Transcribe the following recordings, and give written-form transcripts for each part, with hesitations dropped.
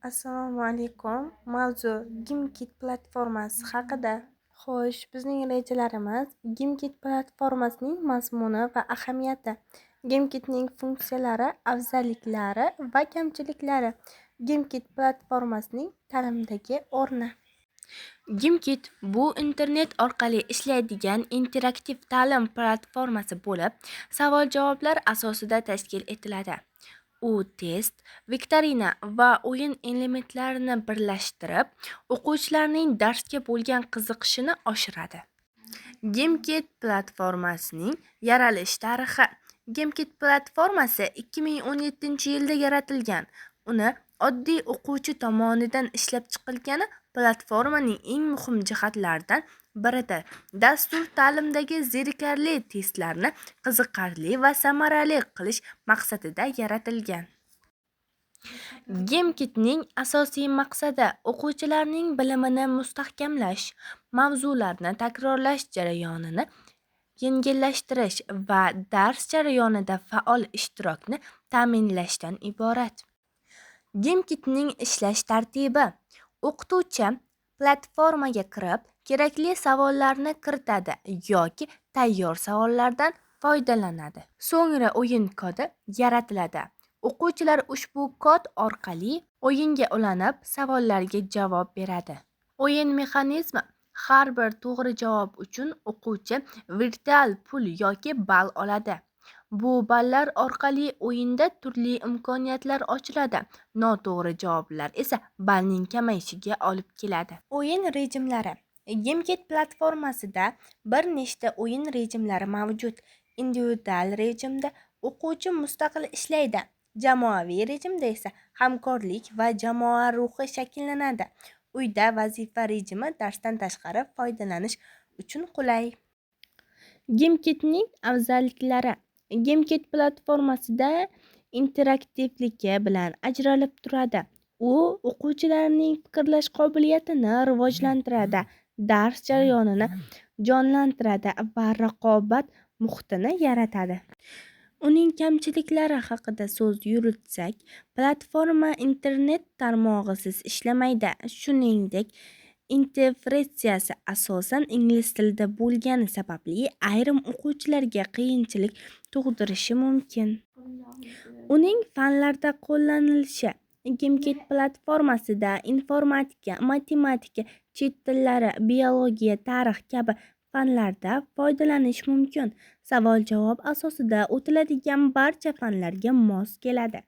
Assalomu alaykum. Mavzu Gimkit platformasi haqida. Xo'sh, bizning rejalarimiz: Gimkit platformasining mazmuni va ahamiyati, Gimkitning funksiyalari, afzalliklari va kamchiliklari, Gimkit platformasining ta'limdagi o'rni. Gimkit bu internet orqali ishlaydigan interaktiv ta'lim platformasi bo'lib, savol-javoblar asosida tashkil etiladi. U test, viktorina va o'yin elementlarini birlashtirib, o'quvchilarning darsga bo'lgan qiziqishini oshiradi. Gimkit platformasining yaralish tarixi. Gimkit platformasi 2017-yilda yaratilgan. Uni oddiy o'quvchi tomonidan ishlab chiqilgani platformaning eng muhim jihatlaridan biridir. Dastur ta'limdagi zerikarli testlarni qiziqarli va samarali qilish maqsadida yaratilgan. Gimkitning asosiy maqsadi o'quvchilarning bilimini mustahkamlash, mavzularni takrorlash jarayonini yengillashtirish va dars jarayonida faol ishtirokni ta'minlashdan iborat. Gimkitning ishlash tartibi: O'qituvchi platformaga kirib, kerakli savollarni kiritadi yoki tayyor savollardan foydalanadi. So'ngra o'yin kodi yaratiladi. O'quvchilar ushbu kod orqali o'yinga ulanib, savollarga javob beradi. O'yin mexanizmi: Har bir to'g'ri javob uchun o'quvchi virtual pul yoki ball oladi. Bu ballar orqali o'yinda turli imkoniyatlar ochiladi. Noto'g'ri javoblar esa ballning kamayishiga olib keladi. O'yin rejimlari: Gimkit platformasida bir nechta o'yin rejimlari mavjud. Individual rejimda o'quvchi mustaqil ishlaydi. Jamoaviy rejimda esa hamkorlik va jamoa ruhi shakllanadi. Uyda vazifa rejimi darsdan tashqari foydalanish uchun qulay. Gimkitning afzalliklari: Gimkit platformasida interaktivligi bilan ajralib turadi. U o'quvchilarning fikrlash qobiliyatini rivojlantiradi, dars jarayonini jonlantiradi va raqobat muhitini yaratadi. Uning kamchiliklari haqida so'z yuritsak, platforma internet tarmog'isiz ishlamaydi. Shuningdek, interfeysi asosan ingliz tilida bo'lgani sababli ayrim o'quvchilarga qiyinchilik tug'dirishi mumkin. Uning fanlarda qo'llanilishi: Gimkit platformasida informatika, matematika, chet tillari, biologiya, tarix kabi fanlarda foydalanish mumkin. Savol-javob asosida o'tiladigan barcha fanlarga mos keladi.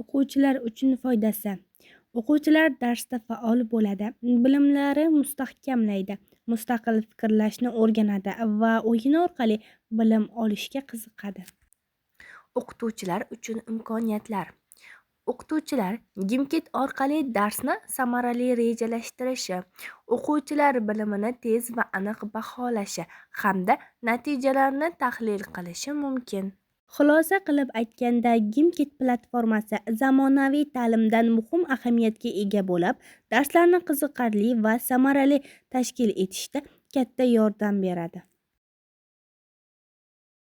O'quvchilar uchun foydasi: O'quvchilar darsda faol bo'ladi, bilimlari mustahkamlaydi, mustaqil fikrlashni o'rganadi va o'yin orqali bilim olishga qiziqadi. O'qituvchilar uchun imkoniyatlar: O'qituvchilar Gimkit orqali darsni samarali rejalashtirishi, o'quvchilar bilimini tez va aniq baholashi hamda natijalarni tahlil qilishi mumkin. Xulosa qilib aytganda, Gimkit platformasi zamonaviy ta'limda muhim ahamiyatga ega bo'lib, darslarni qiziqarli va samarali tashkil etishda katta yordam beradi.